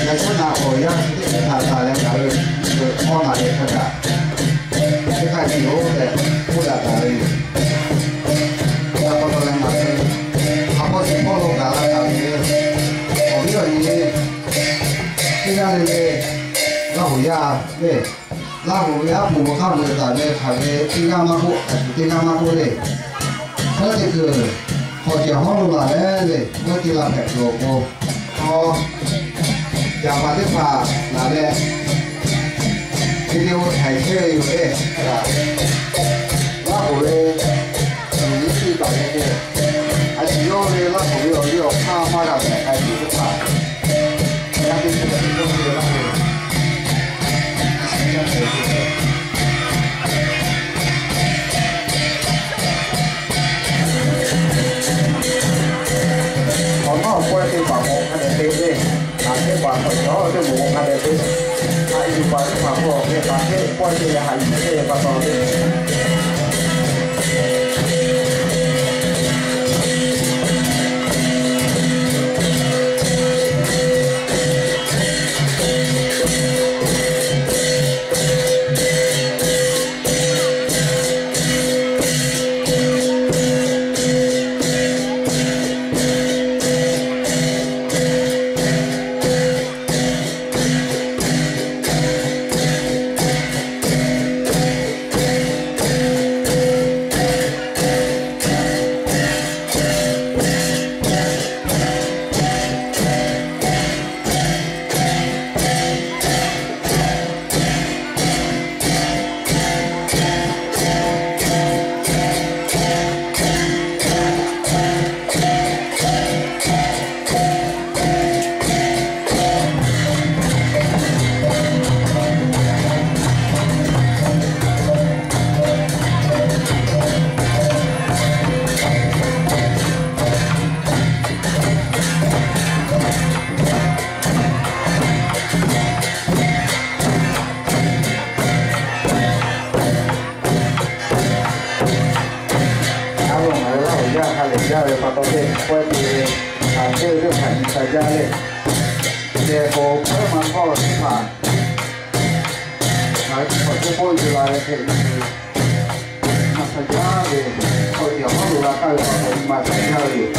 Yaꞈ hk'aˇ na awˬ yanˇ chi teˇ hpaˍ taˍ leh ngaˬ hui awˬ hk'aw naˬ leh hk'a gaˬ teˇ hk'aˇ nyi-oˬ tehꞈ k'oˆ daꞈ taˍ ve yoˬ. Yaꞈ hk'aˇ ngaˬ hui a hpawˇ chi hpawˇ lo gaˬ la taˍ ve yoˬ. Awˬ viˉ awˬ nyi, teˇ g'aˇ le le Laˇ huˍ yaˇ le, Laˇ huˍ ve aˉ poꞈ hk'aˇ ve taˍ ve hk'aˬ ve teˇ g'aˇ maˇ k'oˆ, a shuˍ teˇ g'aˇ maˇ k'oˆ le. Hk'e te kuiˬ hk'awꞈ cehˬ hawˉ lo laˬ leh le, g'awˇ te la hpehꞈ tuˬ awˬ pon, a, yaꞈ paˍ teˇ hpaˍ laˬ leh, video htaiˍ chehˇ ve yoˬ le. Laˇ huˍ ve awˬ viˉ teˇ hpaˍ le, a shuˍ yawˇ ve Laˇ huˍ ve awˬ viˉ awˬ hk'aˇ maˇ g'a mehˍ k'ai tuˬ teˇ hpaˍ, yaˇ teˇ hpaˍ teˇ hpaˍ ve Laˇ huˍ awˬ maˇ awˬ pawehˇ teˇ hpaˍ k'awꞈ hk'a dehꞈ te le. Aˬ hkehˇ paˍ hk'awꞈ cawˬ teˇ moˍ k'awꞈ hk'a dehꞈ te. Haꞈ yuˬ paˍ teˇ hpaˍ k'awꞈ hk'e kaꞈ hkehˇ pawehˇ te leh haꞈ yuˬ hk'e te pa taw le. Aˉ loˬ, ngaˬ hui Laˇ huˍ yaˇ ha lehˬ jaˇ ve pa taw le, pawehˇ te ve, a, hkehˇ ve teˇ hpaˍ nyi sha jaˇ le. Lehˬ k'o, pawehˇ ma htawˇ teˇ hpaˍ ngaˬ hui chi hk'awꞈ teˇ pawˆ yuˬ la ve hk'e, nyi sha jaˇ ve, k'awꞈ tiꞈ awˬ hawˉ lo g'a kaˇ ve pa taw nyi ma sha jaˇ ve yoˬ.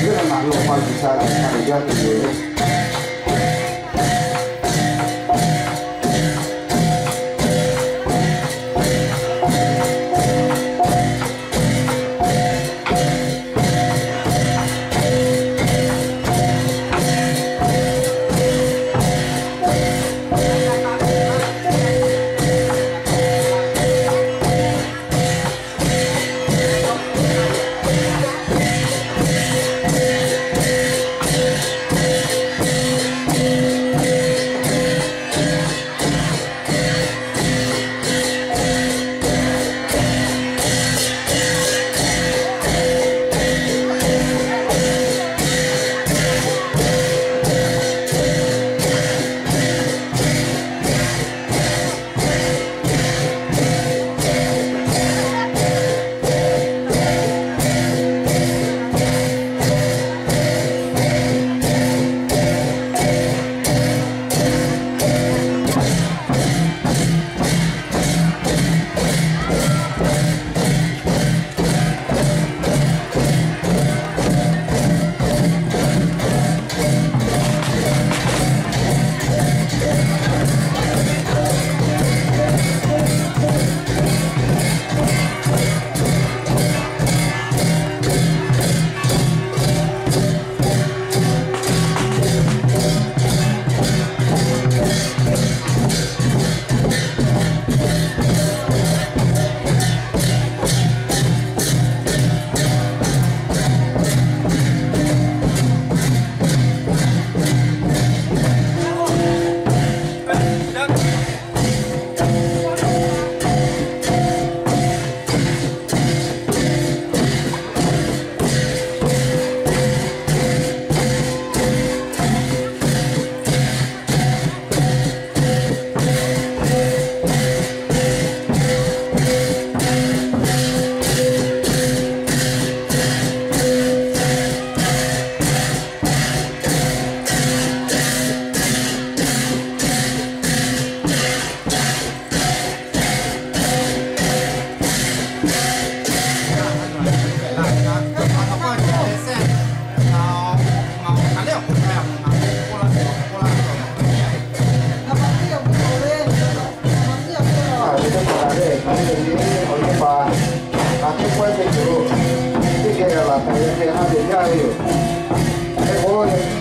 Yawˇ hui ngaˬ hui awˬ pa G'uiˬsha lehˬ ha lehˬ jaˇ tuˬ yoˬ le.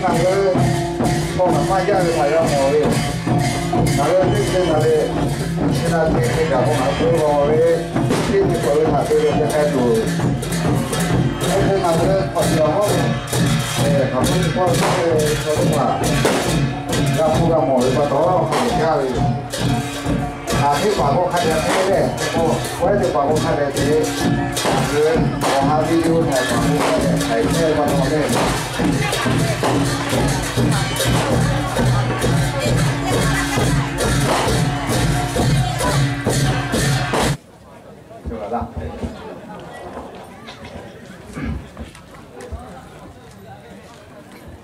Ngaˬ hui k'awꞈ maˍ maˇ jaˇ ve htaꞈ g'a mawˬ ve, ngaˬ hui teˇ ceuˬ ngaˬ ve chi na te te kaꞈ k'o ngaˬ hui k'oˆ ve, teˇ ceuˬ k'awꞈ ve htaꞈ te ve te k'ai tuˬ, oˇ ve ngaˬ hui k'awꞈ yaꞈ hawˉ ve, ngaˬ hui k'awꞈ ve chaw teˇ hpaˍ g'a hpu g'a mawˬ ve pa taw, k'awꞈ jaˇ ve yoˬ. Hk'aˬ teˇ hpaˍ k'o hk'a dehꞈ te leh, k'o k'awehˉ teˇ hpaˍ k'o hk'a dehꞈ te, ngaˬ hui awˬ ha video htaꞈ hk'aˬ k'o hk'a dehꞈ htaiˍ chehˇ ve pa taw leh,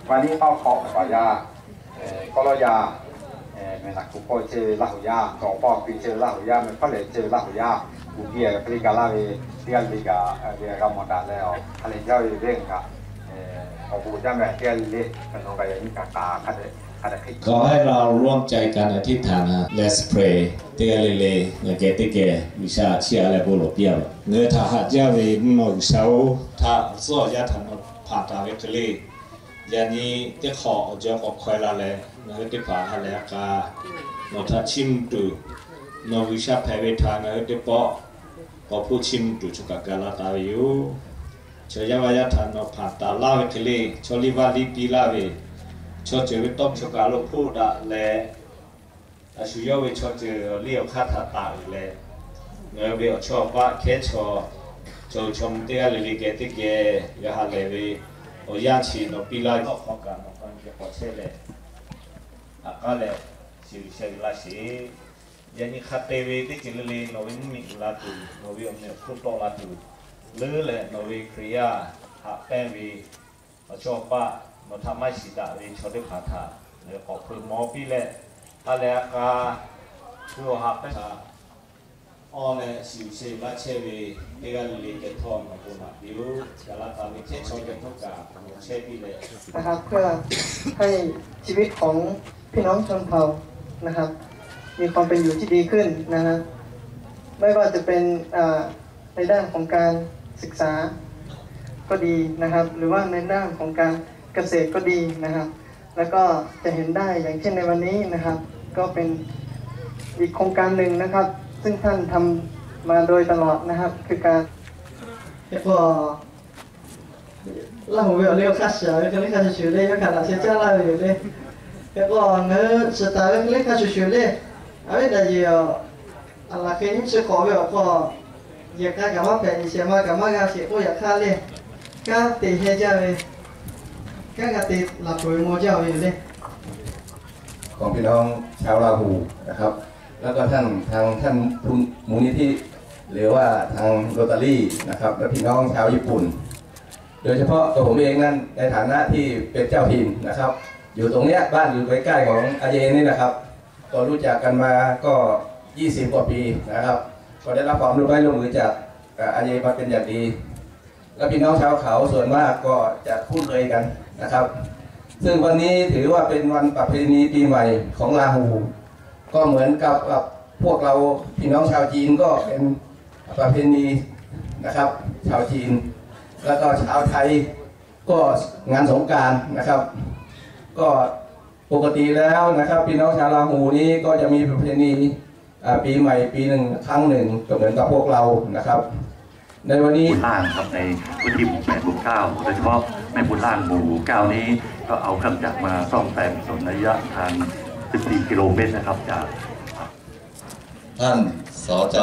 pa niˇ paˆ hk'awꞈ paˍ yaˇ, kawˆ lawˇ yaˇ, mehˬ naˬ kuˬ pawˆ ceh ve Laˇ huˍ yaˇ, tawˍ pawˆ piˇ ceh ve Laˇ huˍ yaˇ, mehˬ hpaˇ lehˬ ceh ve Laˇ huˍ yaˇ, kuˬ piˇ a hk'e le ga laˇ ve, teˇ g'aˇ le le kaꞈ ve g'a mawˬ daꞈ leh, a hk'a lehˬ jaˇ ve venˇ kaꞈ, awˬ bon jaˇ meh teˇ g'aˇ le le, nawˬ kaꞈ yaꞈ nyi kaꞈ kaꞈ hk'a dehꞈ hk'a dehꞈ hk'e ขอให้เราร่วมใจกันอธิษฐานนะ Let's pray. Teˇ g'aˇ le le ngaˬ geh teˇ geh G'uiˬsha chiˇ aꞈ leh bon lawˬ piˇ a. Ngaˬ hui htaꞈ haꞈ jaˇ ve mvuhˇ naw G'uiˬsha-oˬ, htaꞈ zuhˆ awˬ yaˇ htaꞈ nawˬ hpanˍ taˍ ve hk'e le, yaꞈ nyi teˇ hk'awꞈ awˬ jaw k'awꞈ hkaweh la leh, ngaˬ hui teˇ hpaˍ ha lehˬ a k'a nawˬ htaꞈ chiˇ mvuh tuˬ, nawˬ G'uiˬsha hpehꞈ ve htaꞈ ngaˬ hui teˇ pawˆ k'awꞈ hpoˆ chiˇ mvuh tuˬ chaw kaꞈ ga laˇ taˍ ve yoˬ. Chaw yaˇ vaˇ yaˇ htaꞈ nawˬ hpanˍ taˍ laˇ ve hk'e le, chaw liˇ vaˇ liˇ piˇ laˇ ve, chaw ceuˬ ve tawˇ chaw kaꞈ lo hpoˆ daꞈ leh, a shu yawˇ ve chaw ceuˬ awˬ liˇ awˬ hk'aˇ htaꞈ taˍ uiˍ leh, ngaˬ hui ve awˬ chawˇ awˬ paˆ hkehˉ chaw, chaw chaw mvuh teˇ g'aˇ le le geh teˇ geh g'a ha lehˬ ve awˬ yanˇ chi nawˬ piˇ laˇ ve tawˇ hk'aw kaꞈ nawˬ hk'a geh k'awꞈ chehˇ leh, haꞈ k'aˉ leh shiˍ uiˍ sheh uiˍ laˇ sheˍ. Yaꞈ nyi hk'a te ve teˇ ceuˬ le le nawˬ ve mvuhˇmiˬ uiˍ la tuˬ, nawˬ ve awˬ meh awˬ hk'oˆ tawˆ la tuˬ, leuˉ leh nawˬ ve Hkriꞈ yaˇ haꞈ pehnˇ ve awˬ chawˇ awˬ paˆ nawˬ htaꞈ maˇ shiˍ daꞈ ve chaw teˇ hpaˍ htaꞈ ngaˬ hui k'awꞈ hpeuꞈ maw piˇ leh, ha lehˬ a k'a hui awˬ haꞈ pehnˇ htaꞈ awˬ leh shiˍ uiˍ sheh uiˍ laˇ chehˇ ve teˇ g'aˇ le le geh htawˇ nawˬ bon naꞈ piˇ-oˆ. Gaˬ la taˍ ve hkehˉ chaw geh htawˇ kaꞈ nawˬ chehˇ piˇ leh นะครับ เพื่อให้ชีวิตของพี่น้องชนเผ่านะครับ มีความเป็นอยู่ที่ดีขึ้นนะครับ ไม่ว่าจะเป็นอ่าในด้านของการศึกษาก็ดีนะครับ หรือว่าในด้านของการเกษตรก็ดีนะครับ แล้วก็จะเห็นได้อย่างเช่นในวันนี้นะครับ ก็เป็นอีกโครงการหนึ่งนะครับ ซึ่งท่านทำมาโดยตลอดนะครับ คือการ Hk'e k'o, Laˇ huˍ ve awˬ liˇ awˬ hk'aˇ shiˍ ve hk'e le hk'a shuˍ shuˍ le, yawˇ hkanˍ laꞈ sheh caˇ laˇ ve yoˬ le. Hk'e k'o, ngaˬ hui shiˍ taˍ ve hk'e le hk'a shuˍ shuˍ le, a viˉ daꞈ yeˬ aˬ, aˬ laˬ hk'e nyiˇ chi hk'awꞈ ve awˬ hk'aw, yehˬ k'a kaꞈ maˇ hpehꞈ, nyi shehˍ ma kaꞈ maˇ g'a sheˍ k'oˆ yaꞈ hk'aˇ le, kanˉ te heh jaˇ ve, kanˉ g'a te laˬ peuˬ ve maw jaˇ ve yoˬ le. ของพี่น้องชาวลาหูนะครับ แล้วก็ท่าน ทางท่านมูลนิธิ หรือว่าทางโรตารี่นะครับ และพี่น้องชาวญี่ปุ่น โดยเฉพาะตัวผมเองนั้นในฐานะที่เป็นเจ้าถิ่นนะครับ อยู่ตรงเนี้ย บ้านอยู่ใกล้ๆของอาเยนี่นะครับ ก็รู้จักกันมาก็ ยี่สิบกว่าปีนะครับ ก็ได้รับความร่วมไม้ร่วมมือจาก เอ่อ อาเยมาเป็นอย่างดี และพี่น้องชาวเขาส่วนมากก็จะคุ้นเคยกันนะครับ ซึ่งวันนี้ถือว่าเป็นวันประเพณีปีใหม่ของลาหู ก็เหมือนกับ กับพวกเราพี่น้องชาวจีนก็เป็นประเพณีนะครับ ชาวจีน แล้วก็ชาวไทยก็งานสงกรานต์นะครับ ก็ปกติแล้วนะครับ พี่น้องชาวลาหูนี้ก็จะมีประเพณีอ่าปีใหม่ปีหนึ่งครั้งหนึ่งก็เหมือนกับพวกเรานะครับ ในวันนี้ บุญล่างครับ ในพื้นที่หมู่แปดหมู่เก้า โดยเฉพาะแม่บุญล่างหมู่เก้านี้ ก็เอาเครื่องจักรมาซ่อมแซมถนนระยะทาง สิบสี่กิโลเมตรนะครับ จาก ท่าน สจ